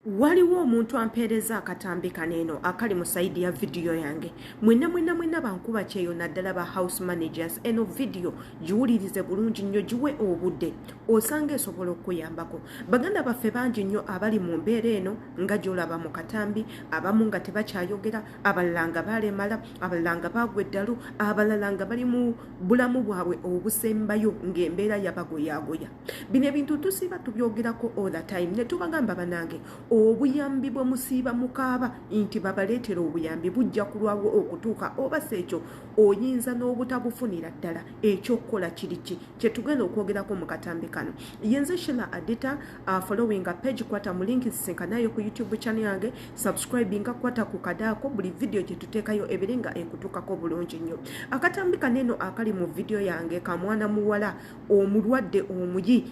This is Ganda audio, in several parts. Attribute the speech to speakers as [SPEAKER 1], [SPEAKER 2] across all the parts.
[SPEAKER 1] Waliwo omuntu ampeereza akatambi kano eno akali mu sayidi ya vidiyo yange. Mwenna mwenna mwenna bankuba kyeyo, naddala ba house managers, eno vidiyo giwulirize bulungi nnyo, giwe obudde, osanga esobola okukuyambako. Baganda baffe bangi nnyo abali mu mbeera eno nga gy'olaba mu katambi, abamu nga tebakyayogera, abalala nga balemala, abalala nga baagwa eddalu, abalala nga bali mu bulamu bwabwe obusembayo ng'embeera yabagoyaagoya. Bino ebintu tusiiba tubyogerako all the time ne tubagamba, banange, obuyambi bwe musiiba mukaaba nti babaleetera obuyambi bujja kulwawo okutuuka, oba si ekyo oyinza n'obutabufunira ddala. Ekyokukola kiri ki? Kyetugenda okwogerako mu katambi kano. Yenze Shila Adita. Following page, kwata mu link sisinkanayo ku YouTube channel yange, subscribinga, kwata ku kadaako, buli video gyetuteekayo ebere nga ekutuukako bulungi nnyo. Akatambi kano eno akali mu vidiyo yange ka mwana muwala omulwadde omuyi,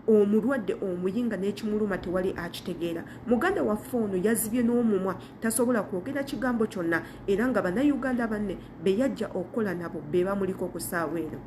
[SPEAKER 1] omulwadde omuyi nga n'ekimuluma tewali akitegeera. Muganda waffe ono yazibye n'omumwa, tasobola kwogera kigambo kyonna, era nga Bannayuganda banne be yajja okukola nabo be bamuliko ku ssaawa eno.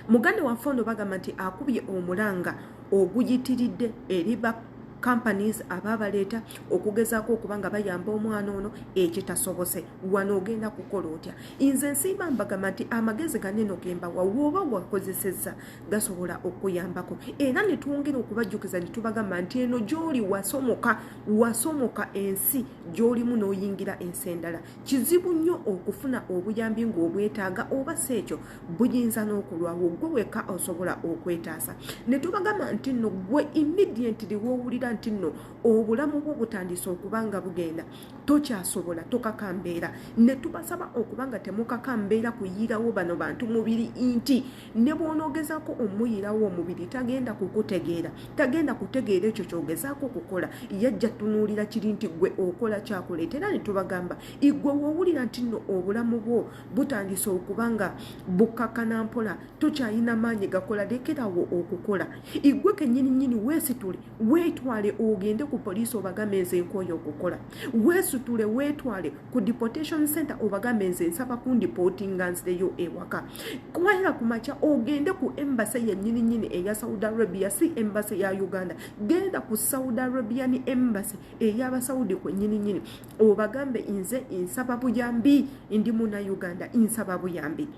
[SPEAKER 1] Muganda waffe ono bagamba nti akubye omulanga oguyitiridde eri ba companies ababaleeta okugezaako okuba nga bayamba omwana ono, ekitasobose. Wano ogenda kukola otya? Nze nsiiba mbagamba nti amagezi ganeno gembawa, woba wakozesezza gasobola okuyambako. Era ne twongera okubajjukiza ne tubagamba nti eno gy'oli wasomoka, wasomoka ensi gy'olimu n'oyingira ensi endala. Kizibu nnyo okufuna obuyambi ng'obwetaaga, oba si ekyo buyinza n'okulwawo. Gwe wekka osobola okwetaasa. Ne tubagamba nti nno gwe immediately woowulira nti nno obulamu bwo butandise okuba nga bugenda, tokyasobola, tokaka mbeera. Ne tubasaba okuba nga temukaka mbeera kuyiirawo bano bantu mubiri, nti ne bw'onoogezaako omuyirawo omubiri tagenda kukutegeera, tagenda kutegeera ekyo kyogezaako okukola. Yajja tunuulira kiri nti gwe okola kyakuleeta. Era ne tubagamba, igwe woowulira nti nno obulamu bwo butandise okuba nga bukkakana mpola, tokyayina maanyi gakola, lekerawo okukola. Igwe kennyini nnyini weesitule, weetwale ogende ku poliisi obagambe, "Nze nkooye okukola." Weesitule, weetwale ku deportation center obagambe, "Nze nsaba kundipootinga nzireyo ewaka." Kwayira ku makya ogende ku embassy yennyini nnyini eya Saudi Arabia, si embassy ya Uganda. Genda ku Saudi Arabian Embassy ey'Abasaudi kwennyini nnyini obagambe, "Nze nsaba buyambi, ndi muna Uganda, nsaba buyambi,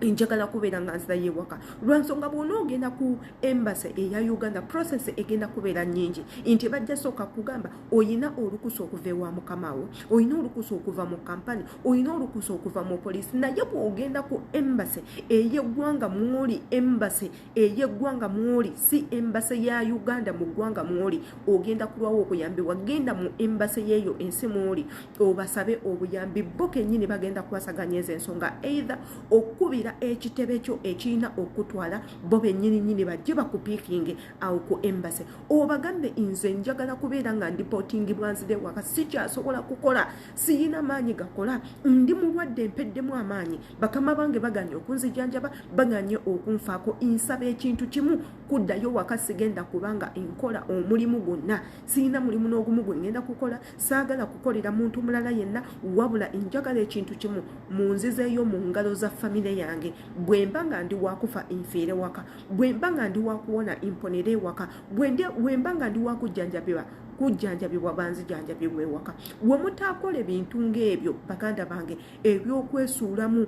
[SPEAKER 1] njagala kubeera nga nzirayo ewaka." Lwansonga bw'onoogenda ku embassy eya Uganda, process egenda kubeera nnyingi, nti bajja sooka kugamba oyina olukusa okuva ewa mukamawo, oyina olukusa okuva mu kampani, oyina olukusa okuva mu poliisi. Naye bw'ogenda ku embassy ey'eggwanga mwoli, embassy ey'eggwanga mwoli, si embassy ya Uganda, mu ggwanga mwoli, ogenda kulwawo okuyambibwa. Genda mu embassy yeeyo ensi mwoli obasabe obuyambi. Bo kennyini bagenda kukwasaganya ezo ensonga, either okukubira ekitebe kyo ekirina okutwala, bo bennyini nnyini bajje bakupiikinge awo ku embassy. Obagambe, "Nze njagala kubeera nga ndipootingibwa nzire waka, sikyasobola kukola, siyina maanyi gakola, ndi mulwadde, mpeddemu amaanyi, bakama bange baganye okunzijanjaba, baganye okunfaako. Nsaba ekintu kimu, kuddayo waka. Sigenda kubanga nkola omulimu gwonna, siyina mulimu n'ogumu gwe ngenda kukola, saagala kukolera muntu mulala yenna, wabula njagala ekintu kimu, munzizeeyo mu ngalo za famire yange. Bwe mba nga ndi wakufa nfiire waka, bwe mba nga ndi wakuwona mponere ewaka, bwe mba nga ndi wakujjanjabibwa kujjanjabibwa banzijanjabibwa ewaka." We mutaakola ebintu ng'ebyo, baganda bange, ebyokwesuulamu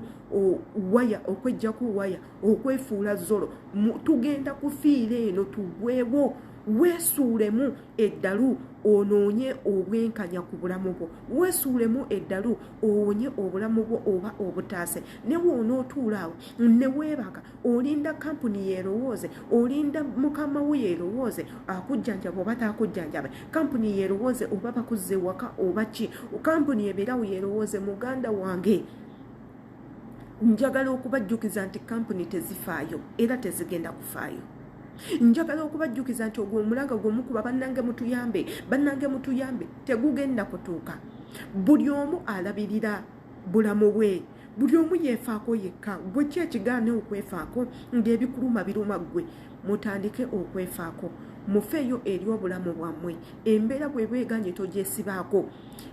[SPEAKER 1] waya, okwejjako waya, okwefuula zolo, tugenda kufiira eno tugwewo. Weesuulemu eddalu onoonye obwenkanya ku bulamu bwo, weesuulemu eddalu owonye obulamu bwo oba obutaase. Ne woonootuula awo ne weebaka olinda kampuni yeerowooze, olinda mukama wo yeerowooze akujjanjaba oba taakujjanjaba, kampuni yeerowooze oba bakuzza ewaka oba ki, kampuni ebeerawo yeerowooze, muganda wange, njagala okubajjukiza nti kampuni tezifaayo era tezigenda kufaayo. Njagala okubajjukiza nti ogwo omulanga gwemukuba, "Bannange mutuyambe, bannange mutuyambe," tegugenda kutuuka. Buli omu alabirira bulamu bwe, buli omu yeefaako yekka. Gwe ki ekigaana okwefaako ng'ebikuluma biruma ggwe? Mutandike okwefaako, mufeeyo eri obulamu bwammwe. Embeera bweba eganye, togyesibaako.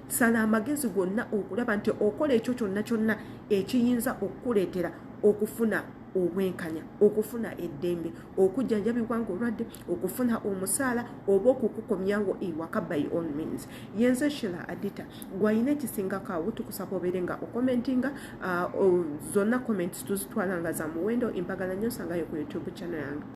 [SPEAKER 1] Sala amagezi gonna okulaba nti okola ekyo kyonna kyonna ekiyinza okukuleetera okufuna. Obwenkanya, okufuna eddembe, okujjanjabibwa ng'olwadde, okufuna omusaala oba okukukomyawo ewaka, by all means. Yenze Shila Adita. Gwayina ekisingako awo, tukusaba obeere nga ocommentinga. Zonna comments tuzitwala nga za muwendo. Empagala nnyo, nsangayo ku YouTube channel yange.